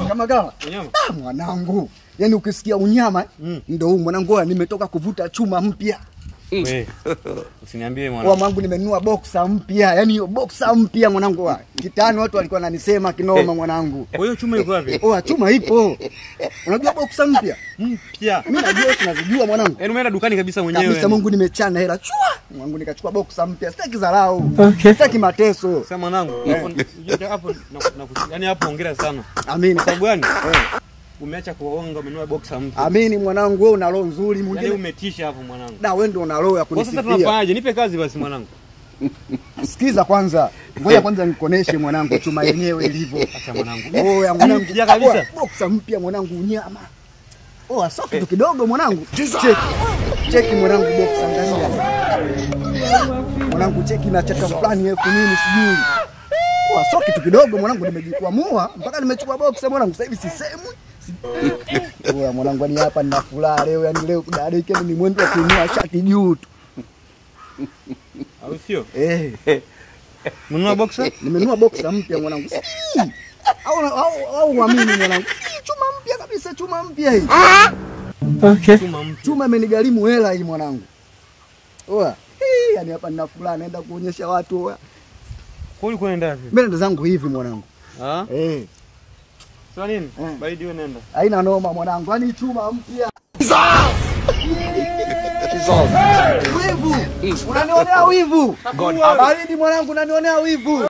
Kama gawa. Ah, mwanangu. Yaani ukisikia unyama ndio huu mwanangu, nimetoka kuvuta chuma mpya. Wewe usiniambie mwanangu. Mwanangu nimenunua boxer mpya. Yaani hiyo boxer mpya mwanangu. Kitani watu walikuwa wananisema kinoma mwanangu. Kwa hiyo chuma iko wapi? Oh, chuma ipo. Unajua boxer mpya? Mpya. Mimi najua tunazijua mwanangu. Yaani umeenda dukani kabisa mwenyewe. Kabisa Mungu nimechana hela. Chua. Mwanangu nikachukua boxer mpya. Sitaki dharau. Okay. Sitaki mateso. Sasa mwanangu, hapo yaani hapo hongera sana. Amini. Sababu gani? Umeacha kuonga, umenunua boxer mpya. Amini mwanangu, wewe una roho nzuri mwingine. Yaani umetisha hapo mwanangu. Na wewe ndio una roho ya kunisifia. Kwa sasa tunafanyaje? Nipe kazi basi mwanangu. Sikiza kwanza. Ngoja kwanza nikoneshe mwanangu chuma yenyewe ilivyo. Acha mwanangu. Oh ya mwanangu kabisa. Boxer mpya mwanangu unyama. Oh aso kitu kidogo mwanangu. Cheki. Cheki mwanangu boxer angalia. Mwanangu cheki na chaka fulani elfu nini sijui. Oh aso kitu kidogo mwanangu, nimejikwamua mpaka nimechukua boxer mwanangu. Sasa hivi sisemwi. Oya mwanangu, ni hapa nina furaha leo, yani leo kudadeke ni mwendo wa kuinua shati juu tu. Au sio? Eh. Mnunua boxer? Nimenunua boxer mpya mwanangu. Au uamini mwanangu. Chuma mpya kabisa, chuma mpya hii. Okay. Chuma mpya. Chuma imenigharimu hela hii mwanangu. Oya, hii yani hapa nina furaha naenda kuonyesha watu oya. Kwa hiyo unaenda wapi? Mimi naenda zangu hivi mwanangu. Ah? Eh. Sio nini? Baridi wewe nenda. Haina noma mwanangu. Yaani chuma mpya. Wivu. Unanionea wivu. Baridi mwanangu, unanionea wivu.